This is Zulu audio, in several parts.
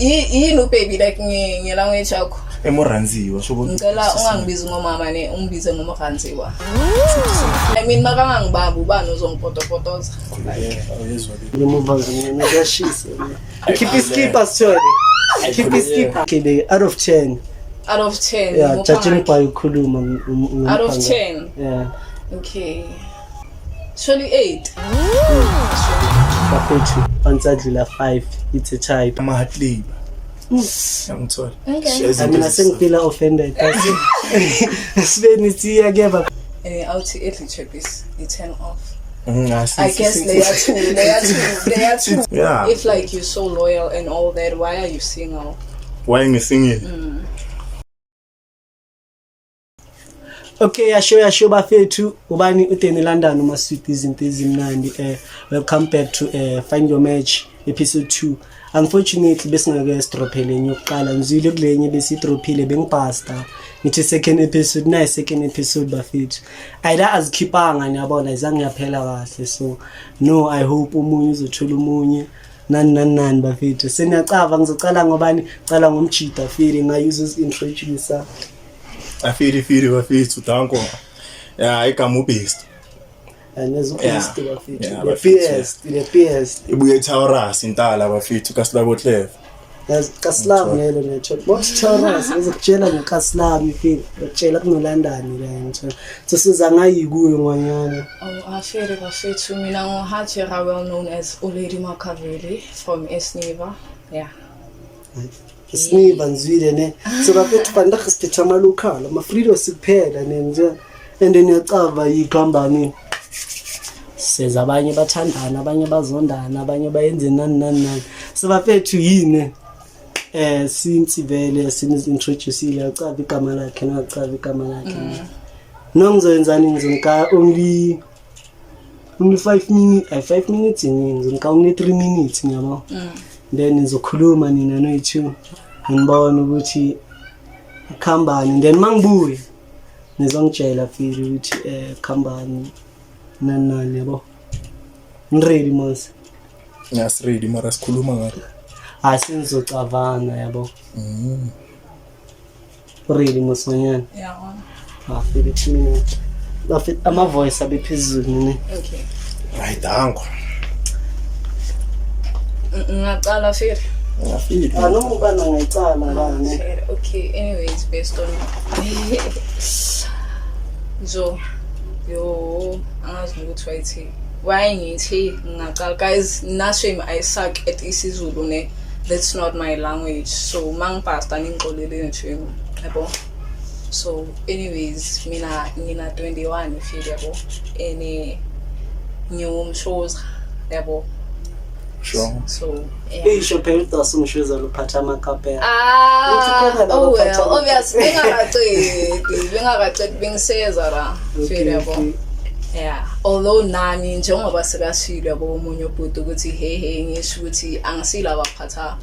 Yini ubaby like ngelanguage yakho? Emoranziwa sho. Ngicela ungangibizi ngomama ne, ungibize ngomoranziwa. I mean, makangangibambi ubani uzongipotopotoza? Ngemuva nje kuyashisa. Keep iskipa, sithole. Keep iskipa. Okay, be out of 10. Out of 10? Yeah, ngimupha judging ngakhi? by ukukhuluma. Out of 10? Yeah. Okay, surely 8. Bafethu, once adlula 5, it's a type. Ama-hard labor, yangithola. Okay. I mean, asengifila offended. Sibe nithi kuyeba. Awuthi edli chappies i-10 off. I guess layer two, layer two, layer two. Yeah. If like you're so loyal and all that, why are you single? Why ngisingle? Okay, yasho yasho bafethu, ubani uDanny London umasweet izinto ezimnandi. Welcome back to Find Your Match episode 2. Unfortunately besingeke sidrophele enye yokuqala, ngizwile kulenye besidrophile bengibhasta. Ngithi second episode, nayi second episode bafethu. Ayila azikhiphanga, niyabona, izange yaphela kahle, so no, I hope omunye uzothola omunye nani nani nani bafethu. Seniyacava ngizocala ngobani? Cala ngomjida fili ngayuze introduce. Afili fili bafethu, danko ya, igama ubest. Nezubest bafethu. Yeah, The bafethu. best, the best. Ibuye Taurus intala bafethu kasilabo clever. Kaslam lelo netho. Box Taurus ngizokutshela ngekaslam ifika. Ngikutshela kunoLondon la ngithola. So siza ngayi kuyo ngwanyana. Oh, afere bafethu, mina nguHajera, well known as uLady Makaveli from Esniva. Yeah. Siniva nzwile ne. So bafethu vandag siphethe ama local, ama freedom sikuphela ne nje. And then yacava yikhambani. Seza abanye bathandana, abanye bazondana, abanye bayenze nani nani nani. So bafethu yini? Since vele sinizintroduceile, yacava igama lakhe, nacava igama lakhe. No, ngizoyenzani? Ngizonika only 5 minutes, ay, 5 minutes iningi, ngizonika only 3 minutes ngiyabo. Then nizokhuluma nina noyi-two, ngibona ukuthi kuhambani, then mangibuye nizongitshela fili ukuthi kuhambani nani nani, yabo. Ngiready mos? Ngiyasready, mara sikhuluma ngalo. Hayi, senizocavana, yabo. Ready mos manyana? Yeah. Afike 2 minutes bafit, ama-voice abe phezulu ne. Okay. Right, danko. Ngingaqala fere. Ngiyafika. Ah, noma ubani angayicala bani. Fere. Okay, anyways, based on so yo, angazi nokuthi wayithi why ngithi ngingaqala guys, nashame, I suck at isiZulu ne, that's not my language, so mangipasta ningixolele nje, yabo. So anyways, mina ngina 21 feel, yabo, ene ngiwumshoza, yabo. Sure. So yeah. Isho phela udasa umshuza luphatha amakapela. Ah, Uthi khona oh well, labaphatha. Obvious, bengingakaqedi, bengiseza la, feel, yabo. Yeah, although nami njengoba sekashilo, yabo, omunye ubhuti ukuthi hey hey, ngisho ukuthi angisila abaphatha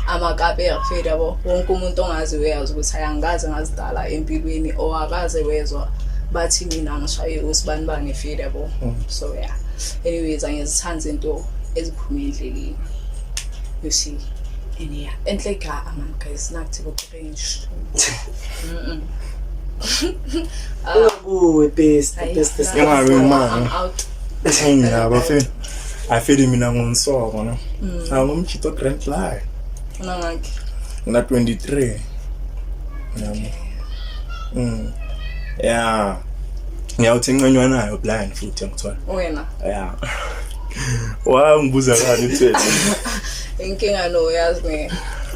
amakapera feel, yabo. Wonke umuntu ongazi uyazi ukuthi ayangikaze ngazidala empilweni or akaze wezwa bathi mina ngishaye usibani bani feel, yabo. So yeah. Anyways, angizithandi into eziphuma endleleni. You see. And yeah, enhle ga man guys, nakuthi kucringe. Ungakuwe best best. Ingabi imali. I'm out. Ya bafethu, afili mina ngumsoko no, angumjito grand lie. Unangakhi? Ngina 23 yabo. Ya, ngiyawuthi inqanywa nayo blind futhi, ngithola. Wena. Ya, wangibuza kani uthethe? Inkinga no, yazi ne.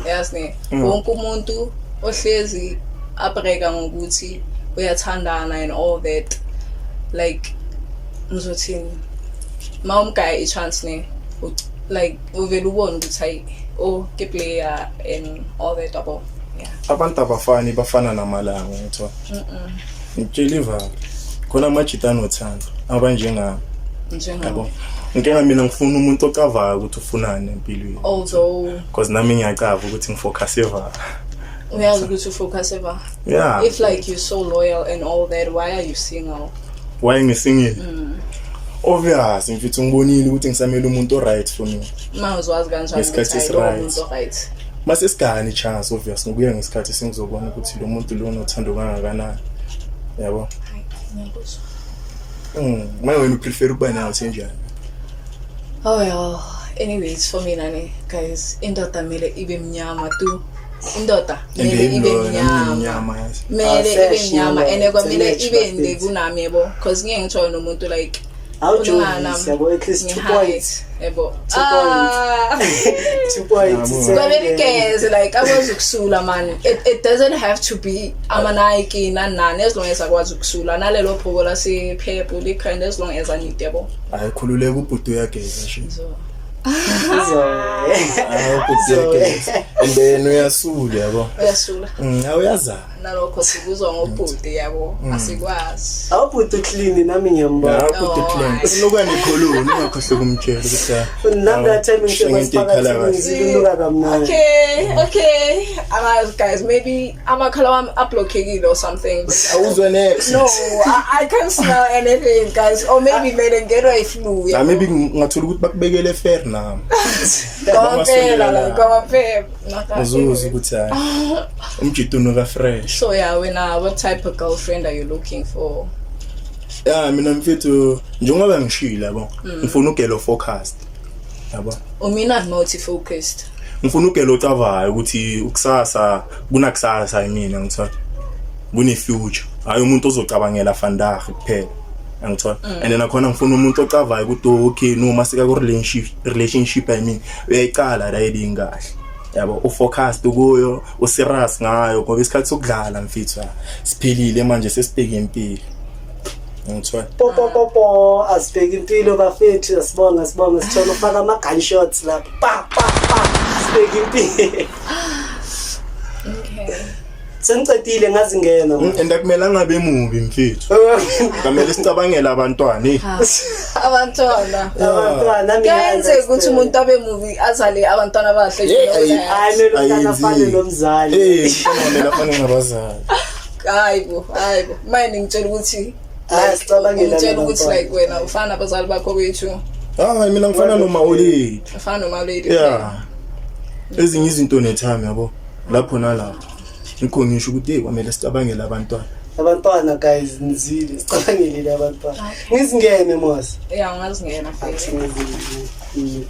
Yazi ne. Wonke umuntu ohlezi abreka ngokuthi uyathandana and all that, like ngizothini, ma umgaya i-chance ne, like uvele ubone ukuthi hayi, oh, ke player and all that, yabo, yeah. Abantu abafani, bafana namalanga, ngithola ngitshela ivalo khona amajita anothando abanjengami. Njengawe. Yabo, inkinga mina ngifuna umuntu ocavayo ukuthi ufunani empilweni. Although Because nami ngiyacava ukuthi ngifocus evala. Uyazi ukuthi ufocus eva? Yeah. If like you're so loyal and all that, why are you single? Why ngisingle? Obvious mfethu, ngibonile ukuthi ngisamele umuntu o-right for me. Ma uzwazi kanjani Ngesikhathi ukuthi hayi, lowo esi-right. muntu right? Mase sigane i-chance obvious ngokuya ngesikhathi sengizobona ukuthi lo muntu lo unothando kangakanani. Yabo. Hayi, ngiyakuzwa. Manje wena uprefer ukuba nayo senjani? Oh well, anyways for mina ne guys, indoda mele ibe mnyama tu. Indoda mele ibe mnyama. Mnyama yazi. Mele ibe Fresh mnyama nyama, and kwamele it's a match, ibe nde bafethu. kunami yebo because ngeke ngithole nomuntu like Awujovisi yabo, at least 2 points. Yebo. Two Ah. 2 points. Yabo. Kwamele igeze like akwazi ukusula man. It doesn't have to be ama Nike nani nani as long as akwazi ukusula nalelo bhuko lase purple likhand as long as anide yabo. Hayi khululeka ubhuti uyageza nje. So Hayi ubhuti uyageza. And then uyasula yabo. uyasula. Awuyazama. Nalokho sikuzwa ngobhuti yabo asikwazi. Awubhuti clean nami ngiyambona. Hayi ubhuti Oh, clean. hayi. Unuka nekholoni ungakhohlwa ukumtshela ukuthi Nami that time ngisebaphakathi ngizilunuka kamnandi. Okay. Ama guys maybe amakhala wami ablockekile or something. Awuzwe next. No, I can't smell anything guys or maybe mele ngenwa iflu. Na maybe ngathola ukuthi bakubekele fair nami. Kwaphela like kwaphela. Uzuza ukuthi hayi. Umjito unuka fresh. So yeah, wena what type of girlfriend are you looking for? Ya mina mfethu njengoba ngishilo yabo. Ngifuna ugelo focused. Yabo. Umina multi-focused. Ngifuna ugelo ocavayo ukuthi ukusasa kunakusasa yimina ngithola. Kune future. Hayi umuntu ozocabangela vandag kuphela. Angithola. And then akhona ngifuna umuntu ocavayo ukuthi oh, okay no masika ku relationship I mean uyayicala la idingahle. Yabo ufocused kuyo, userious ngayo ngoba isikhathi sokudlala mfethu siphilile manje sesibheke impilo. Ngithola. Po po po po asibheke impilo bafethu asibonga sibonga sithola ufaka ama gunshots lapha. Pa pa pa sibheke impilo. Okay. Sengicedile ngazingena. And akumele angabe mubi mfethu. Kamele sicabangele abantwana eh. Abantwana. Abantwana mina. Kuyenzeka ukuthi umuntu abe mubi azale abantwana abahle. Yeah, you know that. Hayi mele umntana afane nomzali. Eh, kumele afane nabazali. Hayi bo, hayi bo. Manje ngitshela ukuthi Hayi, sicabangela ngitshela ukuthi nabantwana. like wena ufana nabazali bakho bethu. Hayi mina ngifana noma olady. Ufana noma lady. Yeah. Ezinye izinto netime yabo. Lapho nalapho. Ngikho ngisho ukuthi hey kwamele sicabangele abantwana. Abantwana guys nizile sicabangelile abantwana. Ngizingene mos. Yeah, ungazingena Athi mfethu. ngizingene.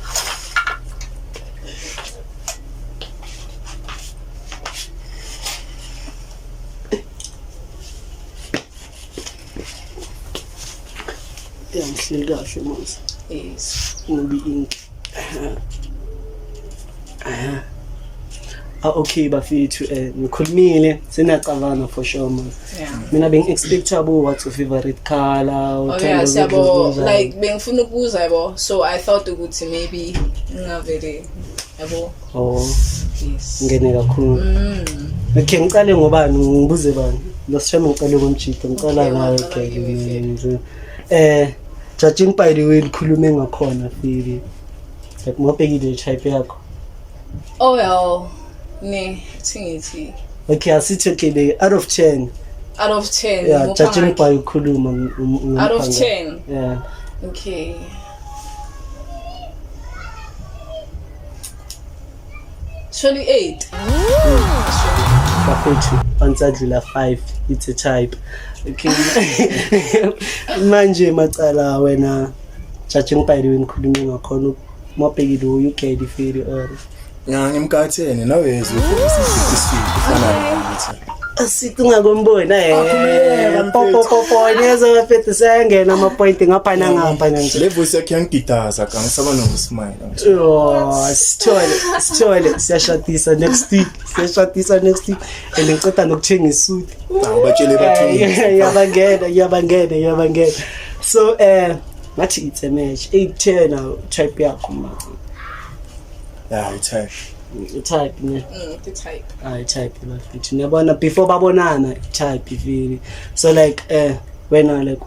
Ya ngihleli kahle mos. Yes. Ngobi ink. Ah okay bafethu ngikhulumile seniyacabana for sure mos. Yeah. Mina bengi-expect abo what's your favorite color Oh uthanda yeah, siyabo ukudla like bengifuna ukubuza yabo. So I thought ukuthi maybe ngingavele yabo. Oh, Yes. ngene kakhulu. Okay, ngicale ngobani ngibuze bani? Last time ngicale ngomjito, ngicala Okay, ngayo waqala ke. kimi, nje. Judging by the way likhulume ngakhona Phoebe. Like mawubhekile type yakho. Oh well. Ne, thingithi Okay, asithi okay be out of 10. out of 10. Yeah, ngupha judging ngakhi? by ukukhuluma out of 10. Yeah. Okay. Surely 8. Bafethu once adlula 5 it's a type. Okay. Manje macala wena judging by the way ngikhulume ngakhona mawubhekile uyugeli Phoebe or Ya ngimkathene nawe yezwe ukuthi ufana nami. Asithi ungakombona Akhululeka, po po po po niyeza bafethu siyangena ama point ngapha nangapha nje. Le voice yakhe yangididaza ka ngisaba nokusmile. Oh, sithole siyashadisa next week siyashadisa next week and ngiceda nokuthenga isuit. Awubatshele bathini. Iyabangena. So ngathi it's a match 8 10 now type yakho ma. Ya i-type. Type ne. The type. Hayi type bafethu. Niyabona before babonana type vele. So like wena like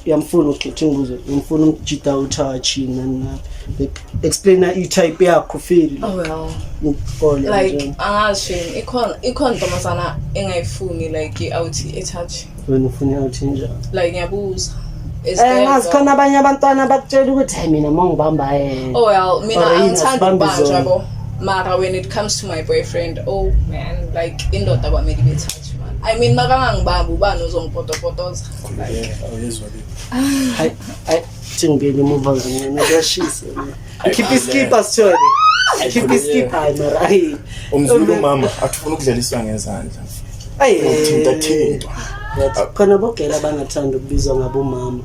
uyamfuna ukhetha ngibuze uyamfuna umjida utouch nani nani. Like explain i type yakho feel. Oh well. Ngikole Like angazi shame ikhona intombazana engayifuni like i-out e-touch. Wena ufuna out njani? Like ngiyabuza. Is there Ngazi a- khona abanye abantwana bakutshela ukuthi hayi mina mongibamba Oh well, mina Or yini, angithandi asibambi ukubanjwa zona. yabo. Mara when it comes to my boyfriend, oh man, like indoda kwamele ibe touch man. I mean makangangibambi ubani uzongipotopotoza. Like Awuyezwa ke. Hayi, hayi, thi ngibuyele emuva kancane kuyashisa. Khipha iskipa sithole. Khipha iskipa hayi mara hayi. Umzulu umama athufuna ukudlaliswa ngezandla. Ayi. Thinta thintwa. Yathi khona bogela abangathanda ukubizwa ngabomama.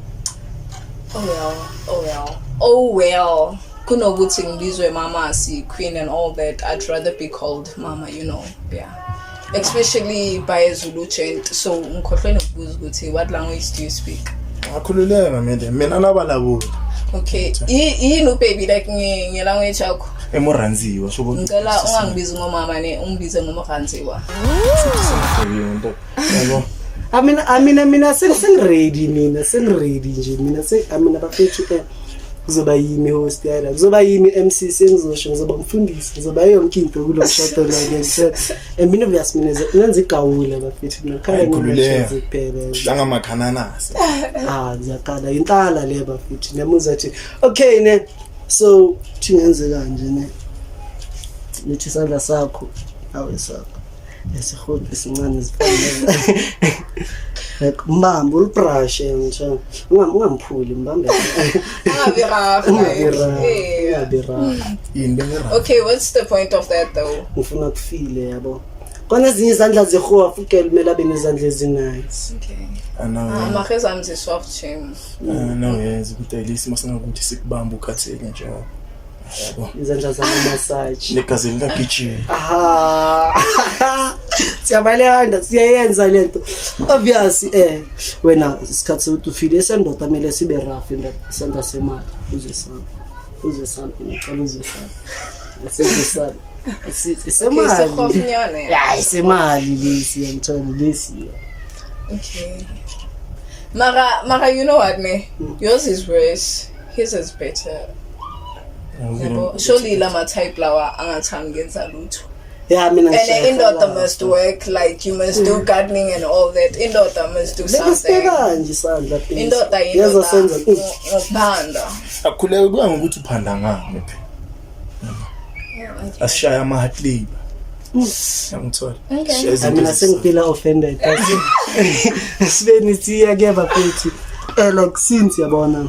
Oh well, oh well. Oh well. Kunokuthi ngibizwe mama si queen and all that, I'd rather be called mama. Yeah. Especially by a Zulu gent. So ngikhohlwe nokubuza ukuthi what language do you speak? Akhululeka mina mina nabalabula. Okay. Yini baby like nge language yakho? Emoranziwa so Ngicela ungangibizi ngomama ne ungibize ngoMranziwa. Yabo. Amina amina mina sengiready mina sengiready nje mina se amina bafethu kuzoba yimi host yala kuzoba yimi MC sengizosho ngizoba umfundisi ngizoba yonke into kulo mshado la ngiyakutshela and mina obvious mina nenza igawula bafethu mina khala Ayikhululeka. kuphela Hlanga makhananasi. ah ngiyaqala intala le bafethu niyamuzwa thi okay ne so thi ngenze kanje ne nithi isandla sakho awe sakho esihudu esincane zifana like mbambe ulibrashe nje ungamphuli mbambe Ungabi rough. ungabi like, rough yeah. ungabi rough Yini bengera. Okay, what's the point of that though? ngifuna kufile yabo kona ezinye izandla zihuwa futhi kumele abe nezandla ezinice Okay. Ana. Amaheza ami soft shame. Ana uyenza ukuthi ayilisi masingakuthi sikubamba ukhathele nje. Yabo. izandla zama-massage Negazi likagijima. Aha. Siyabalanda siyayenza lento. Obvious wena isikhathi sokuthi ufile esendoda kumele sibe rough indoda isandla semali uze sami. Uze sami ngicela uze sami. Uze sami. Okay, Isemali. sekhofinyana. Ya isemali lesi ngithola lesi. Okay. Mara, you know what, me? Yours is worse. His is better. Yabo, surely lama type lawa angathandi ngenza lutho. Ya mina And ngishaya indoda khala. must work, like you must do gardening and all that. Indoda must do Lesi something. kanje isandla please. Indoda Yeza indoda senza. ngokuphanda. Akhuleka kuya ngokuthi uphanda ngani phela. Asishaya ama hard labor. Ngiyangithola. Okay. Sishaya izinto mina ezisodwa. sengifila offended sibe nisiya ke bafethu like since yabona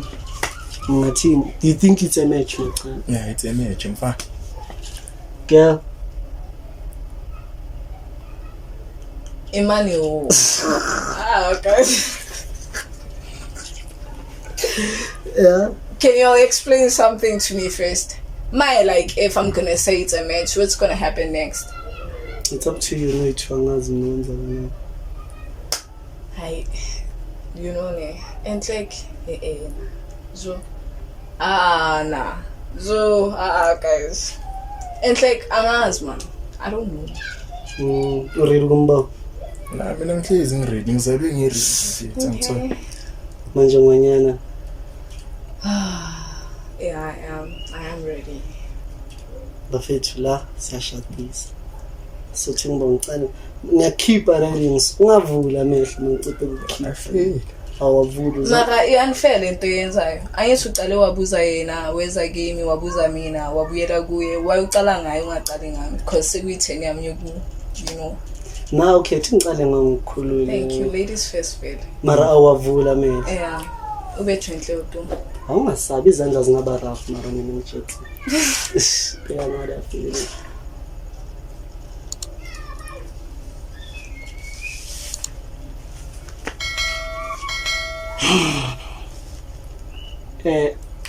ngingathini do you think it's a match machana Yeah, it's a match mfana. girl Imani wo. Ah, okay. yeah Can you all explain something to me first? My like if I'm gonna say it's a match, what's gonna happen next? it's up to you noithu angazi nokwenza kanjani Hi, you know me. And like, eh, eh. So, ah, nah. So, ah, guys. And like, angazi man. I don't know. Uready kumba Na mina ngihlezi ngiready ngizelwe ngiready. Ngiyangithola. manje ngwanyana Yeah, I am. I am ready. bafethu la siyashadisa sothi ngiba ngicane ngiyakhipha rings ungavula amehlo mangicede ukukhipha Afile. awavuli Mara i-unfair lento yenzayo. Angithi uqale wabuza yena, weza kimi, wabuza mina, wabuyela kuye. Why ucala ngaye ungaqali ngami? Because sekuyi-10 yami yoku, you know. Na okay thi ngicale ngangikhulule Thank you, ladies first vele. mara awavula amehlo Yeah. Ube gentle uTumi. awungasabi izandla zingaba rough mara mina ngitshethe phela ngada feel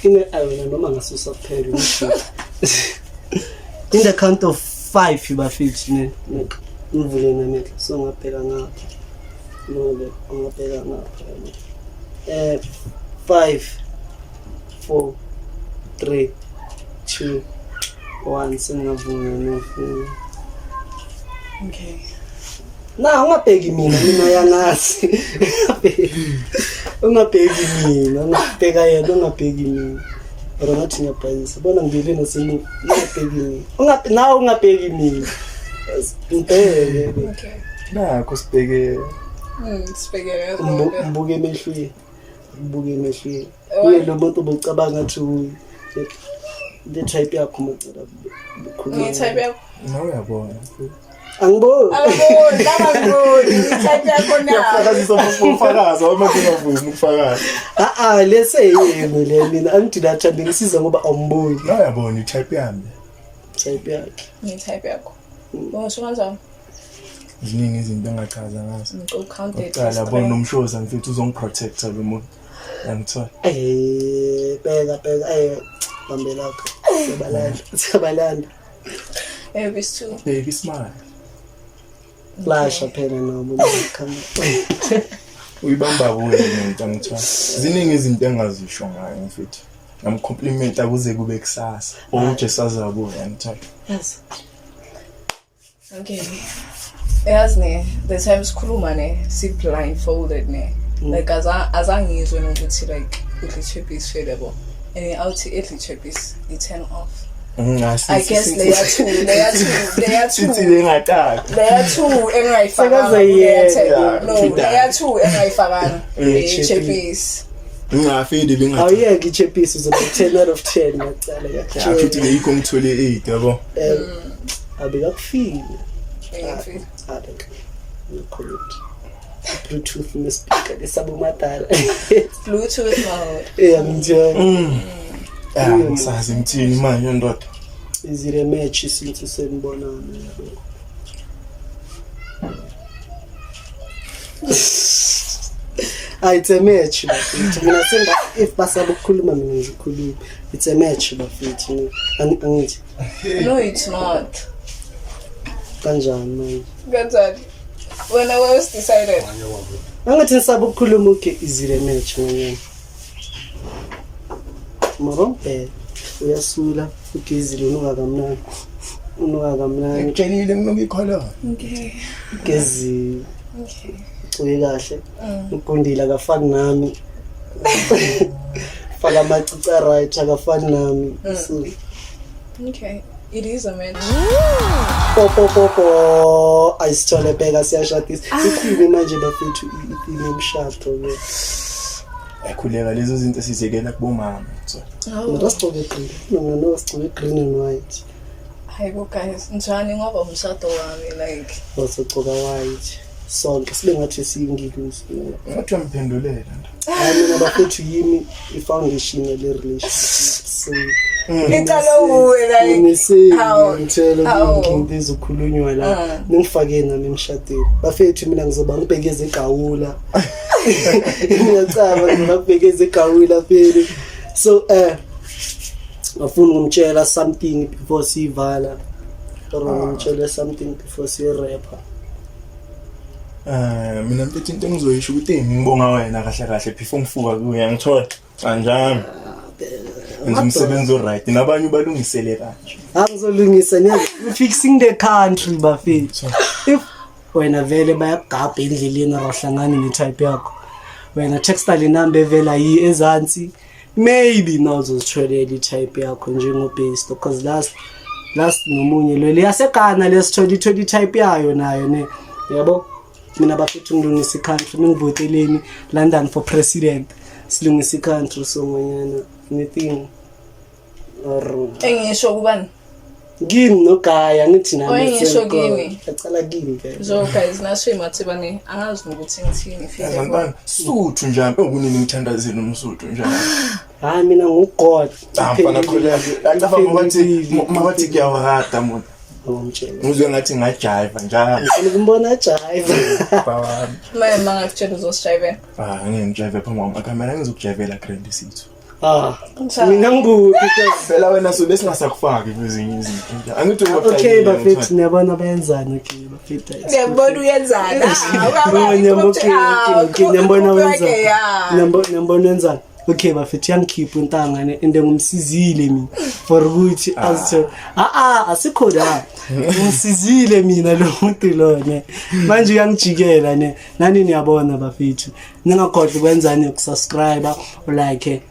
ine ayona noma ngasusa kuphela ngisho in the count of 5 bafethu ne ngivule namehlo so ngabheka ngapha noma ungabheka ngapha 5 4 3 2 1 sengavuma no. Okay. Na ungabheki mina mina yangazi. Ungabheki mina, ungabheka yena, ungabheki mina. Ora ngathi ngiyabhayisa. Bona ngibile nasemuva. Ungabheki mina. Ungabheki nawe ungabheki mina. Ngibheke. Okay. Nakho sibheke Sibheke Mbuke emehlweni. Mbuke emehlweni. Uye lo muntu obocabanga ngathi uye. Le type yakho macala. Ngi-type yakho. Nawe uyabona. Angiboni. Angiboni, angiboni. I-type yakho na. Uyafakazisa ufakaza uma kungavumi ukufakaza. Ah ah lese yini le mina angidinatha bengisiza ngoba awumboni. Nawe uyabona i-type yami. Type yakhe. Ngi-type yakho. Ungisho kanjani? Ziningi izinto engachaza ngazo. Ngicela ucount it. Kuqala yabona nomshoza mfethu uzongiprotecta lo muntu. Yangithola. Eh bheka bheka eh bambe lakho. Siyabalanda. Siyabalanda. Baby two. Baby smile. Flasha phela noma camera. Uyibamba kuye lento angithola. Ziningi izinto engazisho ngayo mfethu. Ngamcomplimenta kuze kube kusasa. Oje saza kuye angithola. Yes. Okay. Yazi ne, the time sikhuluma ne, si blindfolded ne. Like azangizwe nokuthi like udla i-chippies feel yabo. And awuthi idla i-chippies, i-turn off. I guess leya two, leya two, leya two. Sithi lengaqali. Leya two engingayifakanga. Sekazoyiyeka. kuleya ten. No, Yeah, leya two engingayifakanga. I-chippies. Ngingafidi bengathi. Awuyeke ichepisi uzoba 10 out of 10 ngiyacela Ya futhi beyikho ngithole 8 yabo. Eh abekakufiki. Ngiyafika. Abek. Ngikhuluma. Bluetooth nespeaker lesabomadala. Bluetooth mode. Eh ngitshela. Ah, ngisazi ngithini manje ndoda. Is it a match since senibonana yabo? Ah, it's a match bafethu. Mina senga if basaba ukukhuluma mina ngizokhuluma. It's a match bafethu. Angithi No, it's not. kanjani manje? Kanjani? Wena was decided. Angithi nisaba ukukhuluma okay is it a match ngonyana? Morompela uyasula ugezile unuka kamnandi. Unuka kamnandi Ngitshelile nginokikholwa. Okay. ugezile. Okay. Ucuke kahle. Ugundile akafani nami. Faka amacici right akafani nami. So Okay. It is a match. po po po po ayisithole bheka siyashadisa. Ithini manje bafethu ithini emshado ke. Akhuleka lezo zinto sizekela kubomama. So Oh. Mina sigcoke green. Mina no sigcoke green and white. Hayibo guys, njani ngoba umshado wami like Wasogcoka white. Sonke sibe ngathi siyingilosi. ngathi uyamphendulela ndoda. Hayi mina bafethu yimi i-foundation yale relationship. So Icala uwe like how ngitshela how into ezokhulunywa la ningifake nami emshadweni bafethu mina ngizoba ngibhekeze egawula ngiyacaba ngizoba ngibhekeze egawula feli so ngafuna ukumtshela something before siyivala or ngimtshele something before siyirapha. Mina mfethu into engizoyisho ukuthi ngibonga wena kahle kahle before ngifuka kuye ngithola kanjani. Enza umsebenzi oright nabanye ubalungisele kanje. Angizolungisa nje fixing the country bafethu. If wena vele bayakugabha endleleni abahlangani ne-type yakho wena texta le number evela yi ezansi maybe na uzozitholela i-type yakho njengo-based because last nomunye lo liyasegana lesithola ithola i-type yayo nayo ne yabo. Mina bafethu ngilungisa i-country ningivoteleni London for president silungisa i-country. So ngonyana anything or Engisho kubani? Kimi nogaya ngithi nami Oyengisho kimi. Acala kimi vele. So guys, nasho imathibane angazi nokuthi ngithini feel. Bantwana suthu njani okunini ngithandazela umsuthu njani. Hayi mina ngugod. Ah mfana khuleka. Acaba mabathi mabathi kuyawahata muntu. Ngomtshela. Ngizwe ngathi ngajive njalo. Ngifuna ukumbona jive. Bawami. Manje mangakutshela uzosijayivela. Ah ngeke ngijive phambi kwamakhamera ngizokujivela grand sithu. Ah mina ngikuphi because Phela wena sobe singasakufaki kwezinye izinto. Nje. Angithi okay bafethu niyabona bayenzani okay bafethu. Ngiyabona uyenzana. Okay, okay, ngiyambona wenza. Ngiyambona wenzani. Okay bafethu yangikhipha untanga ne and ngumsizile mina for ukuthi azitho a asikho la ngimsizile mina lo muntu lo ne manje uyangijikela ne nani niyabona bafethu ningakhohlwa ukwenzani ukusubscribe ulike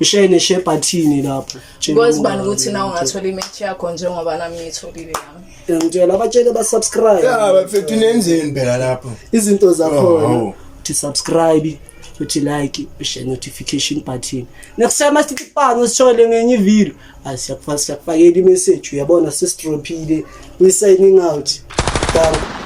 ushare ne share button lapho. Kwazi bani ukuthi na ungathola imatch yakho njengoba nami ngiyitholile yami. Ngitshela abatshele ba subscribe. Ya bafethu nenzeni phela lapho. Izinto zakhona Oh. uthi subscribe. Uthi like, ushare notification button. Next time asithi pano sithole ngenye ivideo. Asiyakufaka, siyakufakela imessage, uyabona, sesidrophile. We signing out. Thank